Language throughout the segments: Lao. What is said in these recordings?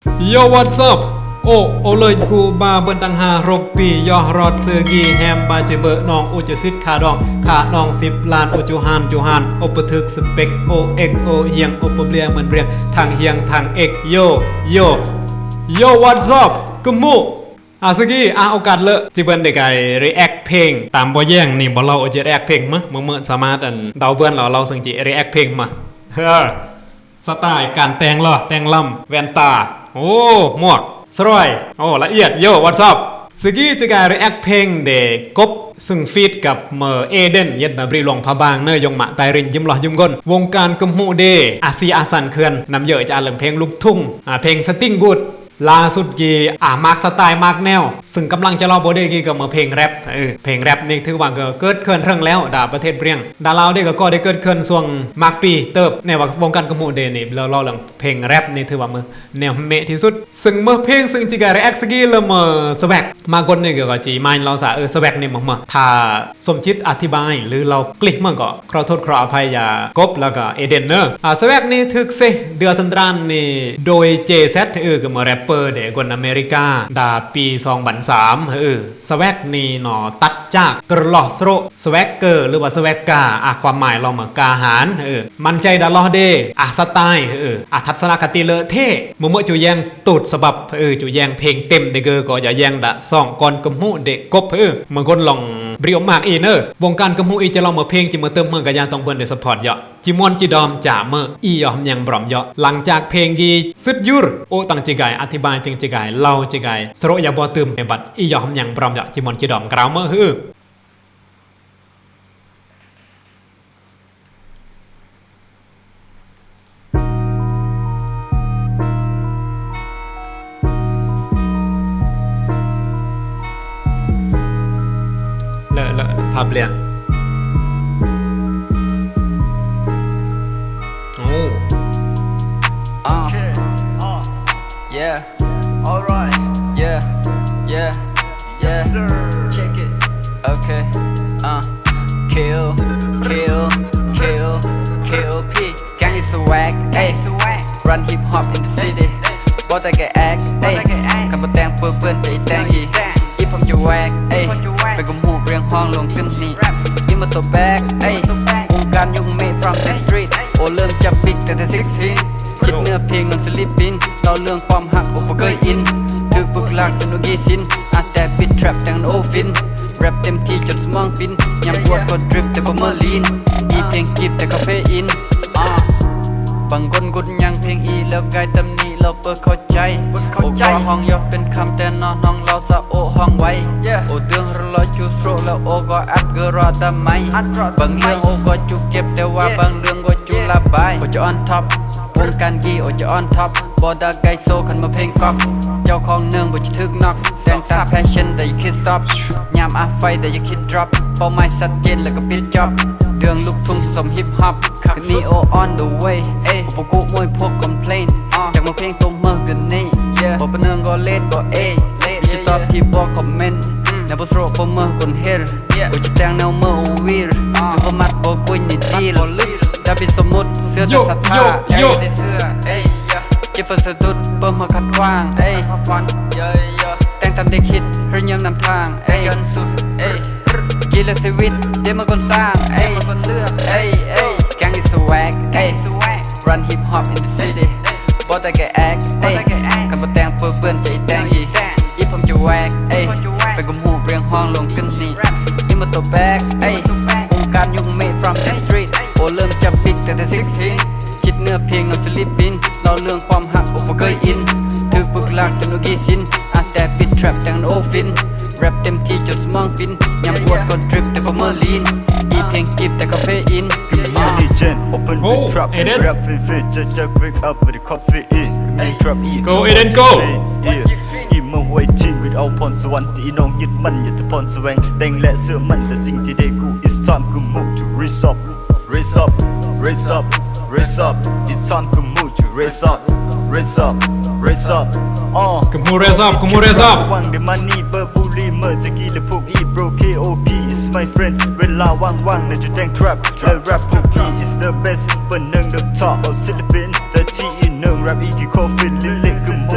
Yo, what's up? ໂອ້ ໂອເລີຍກູບາເບິນຕັ້ງຫ້າຫົກປີ ຍໍຮອດເຊີກີແຮມບາເຈເບີ ນ້ອງອຸຈະສິດຂາດອງ ຂານ້ອງສິບລ້ານ ໂອຈູຮານ ຈູຮານ ໂອປະຖືກສະເປັກ ໂອເອັກ ໂອຮຽງ ໂອປະເບຍເໝືອນເບຍ ທັງຮຽງທັງເອັກ Yo Yo Yo what's up ກຶມໝູ່ ອາ ສະກີ ອາ ໂອກາດເລີ ຈິເບິນໄດ້ໄກ react ເພງ ຕາມບໍ່ແຍ່ງນີ້ບໍ່ເລົ່າ ໂອຈິ react ເພງມະ ເມື່ອເມື່ອສາມາດ ອັນ ເດົາເບື້ອນລາວ ລາວເຊິ່ງຈິ react ເພງມະ ເອີ ສະໄຕລ໌ການແຕ່ງຫຼໍ່ແຕ່ງລຳ ແວ່ນຕາ ໂອ້ ໝວກ ສະລອຍ ໂອ້ ລະອຽດ Yo what's up ສະກີ ຈະກາຍ react ເພງເດກົບ ຊຶ່ງຟີດກັບເມີເອເດນ ເຢັດນະບຣີ ຫຼວງພະບາງ ເນີ ຢົງມະ ໄຕຣິນ ຍິ້ມຫຼໍ່ຍິ້ມກົນ ວົງການກຶມຫູເດ ອາຊີອາສັນເຂື່ອນ ນຳເຢີຈະເລື່ອງເພງລູກທຸ່ງ ອາ ເພງສະຕິງກູດ ລ່າສຸດກີ ອາ ມາກສະໄຕລ໌ ມາກແນວ ຊຶ່ງກຳລັງຈະເລົ່າບໍ່ເດ້ກີ ກໍເມີເພງແຣັບ ເອີ ເພງແຣັບນີ້ຖືວ່າກໍເກີດເຄື່ອນເຖິງແລ້ວ ດາປະເທດບຣຽງ ດາລາວເດ້ກໍ ກໍໄດ້ເກີດເຄື່ອນຊ່ວງມາກປີເຕີບ ແນວ່າວົງການກຶມຫູເດນີ້ ແລ້ວເລົ່າເລື່ອງເພງແຣັບນີ້ຖືວ່າເມີແນວເມະທີ່ສຸດ ຊຶ່ງເມີເພງ ຊຶ່ງຈິກາ react ສະກີ ແລ້ວເມີສະແວັກ ມາກົນນີ້ກໍ ກໍຈີມາຍລາວສາ ເອີ ສະແວັກນີ້ເມີ ເມີ ຖ້າສົມຈິດອະທິບາຍ ຫຼື ລາວກລິກເມີກໍ ຂໍໂທດຂໍອະໄພ ຢ່າກົບ ແລ້ວກໍເອເດນເນີ ອາ ສະແວັກນີ້ຖືກເຊ ເດືອສັນດານນີ້ ໂດຍ ເຈແຊັດ ເອີ ກໍເມີແຣັບເປີເດ ຄົນອາເມລິກາ ດາປີສອງພັນສາມ ເອີ ສະແວັກນີ້ເນາະ ຕັດຈາກ ເກີລອສໂຣ ສະແວັກເກີ ຫຼືວ່າສະແວັກກາ ອາ ຄວາມໝາຍລາວເມີກ້າຫານ ເອີ ໝັ້ນໃຈດາລອເດ ອາ ສະໄຕລ໌ ເອີ ອາ ທັດສະນະຄະຕິເລີເທ່ ເມີເມີຈູແຍງ ຕູດສະບັບ ເອີ ຈູແຍງເພງເຕັມເດເກີ ກໍຢ່າແຍງດະສອງກ່ອນກຶມຫູເດກົບ ເອີ ເມືອງຄົນລອງບຣິອອກມາກອີເນີ ວົງການກຶມຫູອີຈະລອງເມືອເພງ ຈິເມີເຕີມເມືອກະຢ່າງຕ້ອງເບິ່ງເດສະພອດເຍາະ ຈິມ່ວນຈິດອມຈາເມີອີຢໍ່ຫຳຍັງບຣອມເຍາະ ຫຼັງຈາກເພງກີ ຊຶດຢຸດ ໂອ ຕັງຈິກາຍ ອະທິບາຍຈຶ່ງຈິກາຍ ເລົ່າຈິກາຍ ສະໂຣຢາບໍ່ຕື່ມໃນບັດ ອີຢໍ່ຫຳຍັງບຣອມເຍາະ ຈິມ່ວນຈິດອມກຣາວເມີ ເລີ ເລີ ພາບເລຍ ໂອ້ ອ່າ Yeah Alright Yeah Yeah Yeah Yes sir Check it Okay ອ່າ Kill Kill Kill Kill P ແກງ is swag ເອີຍ Run hip hop in the city ບໍ່ແຕ່ແກ act ເອີຍ ຄັນບໍ່ແຕ່ງເປິເປື້ອນຈະອີແຕ່ງອີ ອີພອມຈະແວກ ເອີຍ ເປັນກະໝູກຮຽງຮ້ອງລົງຂຶ້ນນີ້ ອີມາໂຕແບກ ເອີຍ ວົງການຍຸກເມ from the street ໂອເລີ່ມຈັບປິກຕັ້ງແຕ່ sixteen ຄິດເນື້ອເພງນຳສິລປິນ ເລົ່າເລື່ອງຄວາມຮັກ ໂອບໍ່ເຄີຍອິນ ຖືກປຶກລາກຈົນໂອກີຊິນ ອາແຕ່ປິດ trap ແຕ່ງໂອຟິນ rap ເຕັມທີ່ຈົນສະໝອງປິ່ນ ຍາມກວດກໍ drip ແຕ່ບໍ່ເມີລີນ ອີເພງຈິບແຕ່ຄາເຟອີນ ອ່າ ບາງຄົນກົດຍັງເພງອີ ແລ້ວກາຍຕຳໜິ ລາວເປີເຂົ້າໃຈ ໂອກໍຮ້ອງຢອກເປັນຄຳ ແຕ່ນ້ອງລາວສະໂອຮ້ອງໄວ ໂອເລື່ອງຮ້ອຍຈູສໂຕຣ ແລ້ວໂອກໍອັດເກີຣອຕາໄມ ບາງເລື່ອງໂອກໍຈຸເກັບ ແຕ່ວ່າບາງເລື່ອງກໍຈຸລະບາຍ ໂອຈະອອນທັອບ ວົງການກີ ໂອຈະອອນທັອບ ບໍ່ດາໄກໂຊ ຄັນມາເພງກັອບ ເຈົ້າຂອງເນີງບໍ່ຈະຖືກນັອກ ແສງຕາແຟຊັ່ນ ໄດ້ຄິດສະຕັອບ ຍາມອາໄຟ ໄດ້ຢ່າຄິດດຣອບ ເປົ້າໝາຍຊັດເຈນ ແລ້ວກໍປິດຈັອບ ເລື່ອງລູກທຸ່ງສົມຮິບຮັບ Neo on the way ເອີຍ ບໍ່ກຸມວຍພວກຄອມເພລນ ຈາກມາເພງຕົວເມີກະນີ້ ບໍ່ປະເນີງກໍເລດບໍ່ເອຍ ມີຈະຕອບທີ່ບໍ່ຄອມເມັນ ແນວບໍ່ໂສຣບໍ່ເມີຄົນເຮັດ ບໍ່ຈະແຕ່ງແນວເມີໂອວິລ ຫຼືບໍ່ມັກບໍ່ກຸຍນີ້ດີລ ດາບິດສົມມຸດ ເສື້ອແຕ່ສັດທາ ເອີຍ ເຈັບປະສະດຸດ ເປີເມີຂັດຂວາງ ເອີຍ ແຕ່ງຕາມໄດ້ຄິດ ເຮີຍຍາມນຳທາງ ເອີຍ ເອີຍ ກິນແລະຊີວິດ ເດເມີຄົນສ້າງ ເອີຍ ເອີຍ ເອີຍ ແກງ is swag ເອີຍ Run hip hop in the city ບໍ່ແຕ່ແກ act ເອີຍ ຄັນບໍ່ແຕ່ງເປິເປື້ອນຈະອີແຕ່ງອີ ອີພອມຈະແວກ ເອີຍ ເປັນກະໝູກຮຽງຮ້ອງລົງຂຶ້ນນີ້ ອີມາໂຕແບກ ເອີຍ ວົງການຍຸກເມ from the street ໂອເລີ່ມຈັບປິກຕັ້ງແຕ່ sixteen ຄິດເນື້ອເພງນຳສິລປິນ ເລົ່າເລື່ອງຄວາມຮັກ ໂອບໍ່ເຄີຍອິນ ຖືກປຶກລາກຈົນໂອກີຊິນ ອາແຕ່ປິດ trap ແຕ່ງໂອຟິນ rap ເຕັມທີ່ຈົນສະໝອງປິ່ນ ຍາມກວດກໍ drip ແຕ່ບໍ່ເມີລີນ ອີເພງຈິບແຕ່ຄາເຟອີນ Open the trap ເອເດນ Grab fit fit just just wake up with the coffee in Grab eat Go ເອເດນ Go ອີເມືອງຫ້ວຍຈີນ without ພອນສະຫວັນ ທີ່ນ້ອງຍຶດໝັ້ນ ຢາກຈະພອນສະແຫວງ ແຕ່ງແລະເຊື່ອໝັ້ນ ແຕ່ສິ່ງທີ່ໄດ້ກູ້ It's time to move to raise up Raise up, raise up, raise up. It's time to move to raise up, raise up, raise up. ອ່າ ກະໝູ raise up ກະໝູ raise up ຫວັງໄດ້ມານີ້ເບີບູລີເມີຈະກີ ແລະພວກອີ bro KOP is my friend ເວລາວ່າງໆ ໃນຈະແຕ່ງ trap ແລະ rap ພວກພີ is the best ເບີໜຶ່ງ the top of ສິລປິນ ແຕ່ທີ່ອີໜຶ່ງ rap ອີ coffee ເລະໆ ກະໝູ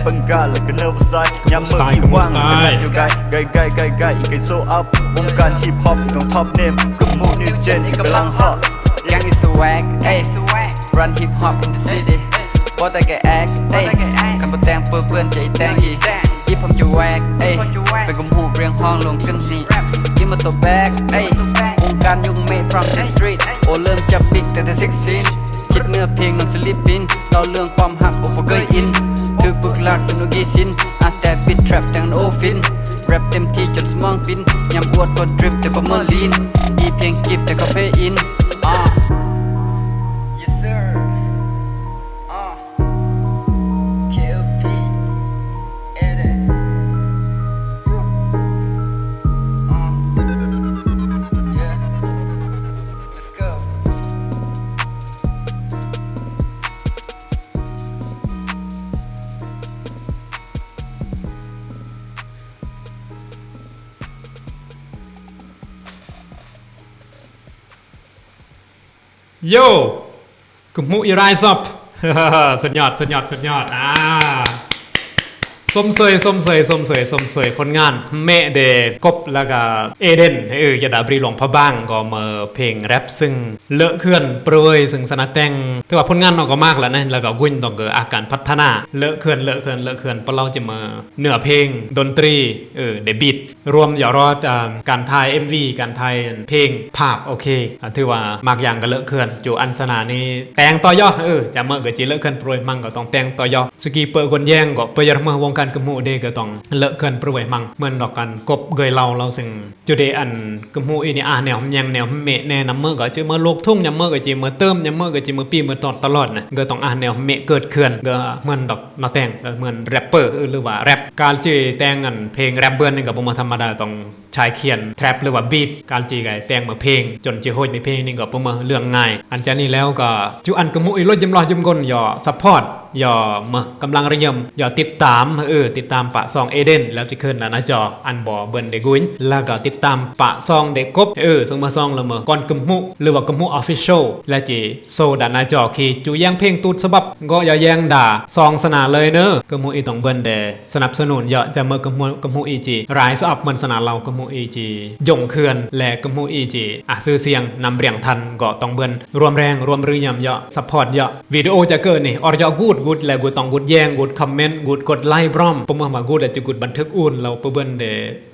ເບິ່ງການແລ້ວກໍເນີບໃສ່ ຍາມເບິ່ງອີຫວັງ ສະໄຕລ໌ ກໍນັດຢູ່ໄກ ໄກໆໆໆ ອີກໄກໂຊອັບ ວົງການຮິບຮອບຕ້ອງທັອບເນມ ກະໝູນິວເຈນ ອີກກຳລັງຮອດ Gang is swag ເອີຍ Run hip hop in the city ບໍ່ແຕ່ກະແອກ ເອີຍ ຄັນບໍ່ແຕ່ງເປິເປື້ອນຈະອີແຕ່ງອີກ Hip hop ຈະແວກ ເອີຍ ເປັນກະໝູຮຽກຮ້ອງລົງຂຶ້ນນີ້ Give me the bag ເອີຍ ວົງການຍຸກໃໝ່ from the street ໂອ ເລີ່ມຈັບປິກຕັ້ງແຕ່ sixteen ຄິດເນື້ອເພງນຳສິລປິນ ເລົ່າເລື່ອງຄວາມຮັກ ໂອ ບໍ່ເຄີຍອິນ ຖືກປຶກລັກຈົນໂອກີຊິນ ອາແຕ່ບິດແທຣັບແຕ່ງໂອຟິນ ແຣັບເຕັມທີ່ຈົນສະໝອງປິ່ນ ຍາມອວດກໍດຣິບແຕ່ບໍ່ເມີລີນ ອີເພງຈີບແຕ່ຄາເຟອີນ ອາ Yes sir ອາ ເຄເອລພີ ເອເດນ ອາ Yeah Let's go ໂຢ ກະໝູອີ Rise Up ສຸດຍອດ ສຸດຍອດ ສຸດຍອດ ອາ ຊົມເຊີຍ ຊົມເຊີຍ ຊົມເຊີຍ ຊົມເຊີຍຜົນງານແມ່ເດ ກົບ ແລ້ວກະເອເດນ ເອີ ຢາດາບຣີ ຫຼວງພະບາງ ກໍມາເພງແຣັບ ຊຶ່ງ ເລາະເຄື່ອນປຣວຍ ຊຶ່ງສະໜາແຕ່ງ ຖືວ່າຜົນງານນ້ອງກໍມາກແລ້ວນະ ແລ້ວກໍກຸ້ຍຕ້ອງເກີດອາການພັດທະນາ ເລາະເຄື່ອນ ເລາະເຄື່ອນ ເລາະເຄື່ອນ ປະເລົ່າຈະມາເນື້ອເພງ ດົນຕຣີ ເອີ ເດບີດ ລວມຢາວຮອດ ອາ ການຖ່າຍເອັມວີ ການຖ່າຍເພງ ພາບ ໂອເຄ ອາ ຖືວ່າໝາກຢ່າງກໍເລາະເຄື່ອນ ຈູອັນສະໜານີ້ແຕ່ງຕໍ່ຢໍ ເອີ ຈາເມີກໍຈິເລາະເຄື່ອນປຣວຍມັງ ກໍຕ້ອງແຕ່ງຕໍ່ຢໍ ສະກີເປີກວນແຍງກໍເປີຢາເມີ ວົງການກະໝູເດ ກໍຕ້ອງເລາະເຄື່ອນປຣວຍມັງ ເໝືອນດອກກັນ ກົບເກີຍເລົ່າ ເລົ່າ ຊຶ່ງ ຈຸເດ ອັນກະໝູອີນີ້ ອາ ແນວຫຳແຍງ ແນວຫຳເມະແນ່ ນຳເມີກໍຈິເມີໂລກທຸ່ງ ຍາມເມີກໍຈິເມີເຕີມ ຍາມເມີກໍຈິເມີປີ້ເມີຕອດຕະຫຼອດນະ ກໍຕ້ອງ ອາ ແນວຫຳເມະເກີດເຄື່ອນ ກໍເໝືອນດອກນາແຕ່ງ ກໍເໝືອນແຣັບເປີ ຫຼືວ່າແຣັບ ການຊິແຕ່ງອັນເພງແຣັບເບືອນນີ້ກໍບໍ່ມາທຳມະດາ ຕ້ອງໃຊ້ຂຽນແທຣັບ ຫຼືວ່າບີດ ການຊິໄດ້ແຕ່ງມາເພງ ຈົນຊິໂຮດໃນເພງນີ້ກໍບໍ່ມາເລື່ອງງ່າຍ ອັນຈາກນີ້ແລ້ວກໍ ຈຸອັນກະໝູອີລົດຢ້ຳຫຼໍ່ຢ້ຳກົນ ຢໍຊັບພອດ ຢໍມາກຳລັງລະຍົມ ຢໍຕິດຕາມ ເອີ ຕິດຕາມປະຊ່ອງເອເດນ ແລ້ວຈະຂຶ້ນໜ້າຈໍ ອັນບໍ່ເບິ່ນເດກຸຍ ແລ້ວກໍຕິດຕາມປະຊ່ອງເດກົບ ເອີ ເຊິ່ງມາຊ່ອງລະເມີກ່ອນກະໝູ ຫຼືວ່າກະໝູ Official ແລ້ວຈະໂຊດານໜ້າຈໍ ຄີຈຸແຍງເພງຕູດສະບັບ ກໍຢ່າແຍງດາຊ່ອງສະໜາເລີຍເນີ ກະໝູອີຕ້ອງເບິ່ນເດ ສະໜັບສະໜູນເຍາະ ຈະເມີກະໝູ ກະໝູອີຈິ Rise Up ເໝືອນສະໜາເລົ່າ ກະໝູອີຈິຍົງເຂື່ອນ ແລະ ກະໝູອີຈິ ອາ ຊື່ສຽງນຳເບຍງທັນ ກໍຕ້ອງເບິ່ນ ຮ່ວມແຮງ ຮ່ວມເຫຼືອມເຍາະ ຊັບພອດເຍາະ ວິດີໂອຈະເກີດນີ້ ອອດເຍາະ ກູດ ກູດ ແລະ ກູດຕ້ອງກູດແຍງ ກູດຄອມເມັນ ກູດກົດໄລບຣອມ ປະເມີມາກູດ ແລະ ຈະກູດບັນທຶກອູ້ນ ແລ້ວປະເບິ່ນເດ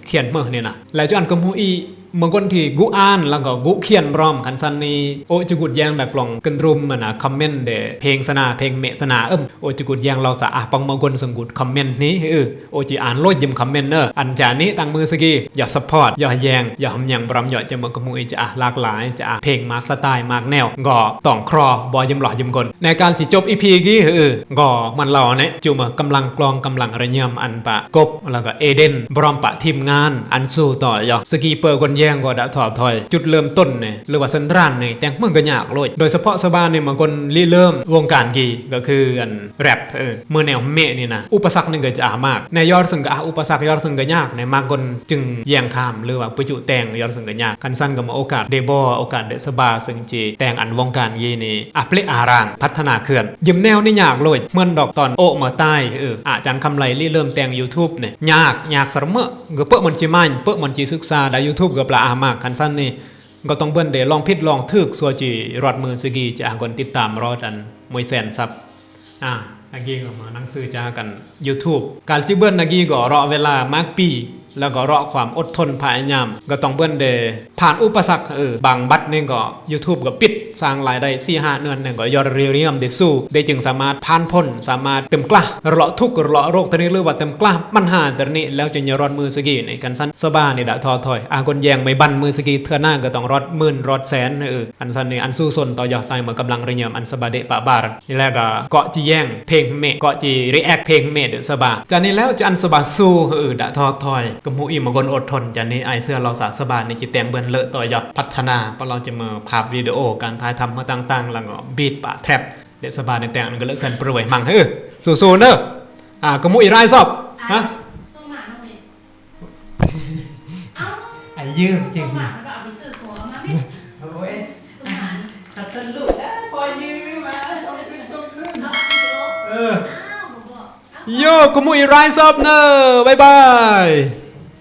ຂຽນເມີນີ້ນະ ແລະ ຈຸອັນກະໝູອີ ເມື່ອກ່ອນທີ່ກູອ່ານ ແລ້ວກໍກູຂຽນບຣອມ ຄັນຊັ້ນນີ້ ໂອຈະກູດແຍງດາກລ່ອງກຶນລຸມ ອັນນະ ຄອມເມັນເດ ເພງສະໜາ ເພງເມະສະໜາ ເອີ ໂອຈະກູດແຍງເລົ່າສະອາ ປອງເມື່ອກ່ອນເຊິ່ງກູດຄອມເມັນນີ້ ເອີ ໂອຈິອ່ານໂລດ ຢ້ຳຄອມເມັນເນີ ອັນຈານີ້ຕັ້ງມືສະກີ ຢາກຊັບພອດ ຢາກແຍງ ຢາກຫຳແຍງບຣອມ ຢາກຈະເມີກະໝູອີ ຈະອາ ຫຼາກຫຼາຍ ຈະອາ ເພງມາກ ສະໄຕມາກ ແນວ ກໍຕ້ອງຄໍ ບໍ່ຢ້ຳຫຼໍ່ຢ້ຳກົນ ໃນການຊິຈົບອີພີກີ ເອີ ກໍມັນເລົ່າແນະ ຈຸເມີກຳລັງກລອງ ກຳລັງລະຍຳ ອັນປະກົບ ແລ້ວກໍເອເດນ ບຣອມປະທີມງານ ອັນສູ້ຕໍ່ເຍາະ ສະກີເປີກວນແຍງກໍດະຖອດຖອຍ ຈຸດເລີ່ມຕົ້ນນີ້ ຫຼືວ່າເຊັນຕຣານນີ້ ແຕ່ງເມືອງກໍຍາກໂລດ ໂດຍສະເພາະສະບານີ້ ມັນກວນລິເລີ່ມວົງການກີ ກໍຄືອັນ ແຣັບ ເອີ ເມີແນວເມະນີ້ນະ ອຸປະສັກນີ້ກໍຈະອາມາກ ໃນຍອດເຊິ່ງກໍອາ ອຸປະສັກຍອດເຊິ່ງກໍຍາກ ໃນມາກກ່ອນຈຶ່ງແຍງຂ້າມ ຫຼືວ່າປະຈຸແຕ່ງ ຍອດເຊິ່ງກໍຍາກ ຄັນຊັ້ນກໍມາໂອກາດເດບໍ ໂອກາດເດສະບາ ເຊິ່ງຈິແຕ່ງອັນວົງການກີນີ້ ອາເປະອາຣາງ ພັດທະນາເຄື່ອນ ຢືມແນວນີ້ຍາກໂລດ ເໝືອນດອກຕອນໂອມາຕາຍ ເອີ ອາຈານຄຳໄລລິເລີ່ມແຕ່ງ YouTube ນີ້ ຍາກ ຍາກສະເໝີ ກໍເປິ້ມມັນຈິໝັ້ນ ເປິ້ມມັນຈິສຶກສາ ແລະ YouTube ກໍປະອາມາກ ຄັນຊັ້ນນີ້ ກໍຕ້ອງເບິ່ງເດ ລອງຜິດລອງຖືກ ຊົ່ວຈິຮອດມື້ສະກີ ຈະຫາຄົນຕິດຕາມຮອດອັນໝົດແສນຊັບ ອາ ອາກີກໍມາໜັງສືຈາກອັນ YouTube ການຊິເບິ່ງອາກີກໍເລາະເວລາມາກປີ ແລ້ວກໍເລາະຄວາມອົດທົນພະຍາຍາມ ກໍຕ້ອງເບິ່ງເດ ຜ່ານອຸປະສັກ ເອີ ບາງບັດນີ້ກໍ YouTube ກໍປິດ ສ້າງລາຍໄດ້ສີ່ຫ້າເດືອນນີ້ກໍຍອດເຣຍມເດຊູ ເດຈຶ່ງສາມາດຜ່ານພົ້ນ ສາມາດເຕັມກລາ ເລາະທຸກ ເລາະໂລກໂຕນີ້ ຫຼືວ່າເຕັມກລາບັນຫາໂຕນີ້ ແລ້ວຈຶ່ງຈະຮອດມື້ສະກີນີ້ ຄັນຊັ້ນສະບານີ້ດະທໍ້ຖອຍ ອາຄົນແຍງໄມ້ບັນມື້ສະກີ ເທື່ອໜ້າກໍຕ້ອງຮອດໝື່ນ ຮອດແສນ ເອີ ອັນຊັ້ນນີ້ ອັນສູ້ຊົນຕໍ່ຢາກຕາຍເໝືອກຳລັງລະຍອມ ອັນສະບາເດປະບາຣ ແລ້ວກໍເກາະຈິແຍງເພງແມ່ ເກາະຈິຣີແອັກເພງແມ່ເດສະບາ ຈາກນີ້ແລ້ວຈະອັນສະບາສູ້ ເອີ ດະທໍ້ຖອຍ ກໍໝູ່ອີ່ມາກົນອົດທົນ ຈາກນີ້ອ້າຍເຊື່ອລາວສາສະບານີ້ ຈິແຕ່ງເບິ່ງເລີະຕໍ່ຢາກພັດທະນາ ປະເລົ່າຈະເມີພາບວິດີໂອ ການຖ່າຍທຳເຮົາຕ່າງໆ ແລ້ວກໍບີດປະແທຣັບ ເດສະບານີ້ແຕ່ງອັນກໍເລີກເຄື່ອນປຣວຍມັງ ເຮີ ສູ້ໆເດີ ອາ ກໍໝູ່ອີ່ Rise Up ຮະ ໄອ້ຢືມຈິງ ໂອ້ຍ ຕັດຕົ້ນລູກ ເອີ ພໍຢືມມາ ສົ່ງຄືນ ສົ່ງຄືນ ເອີ ອ້າວ ບໍ່ບອກ. Yo, komu i Rise Up, no. Bye bye.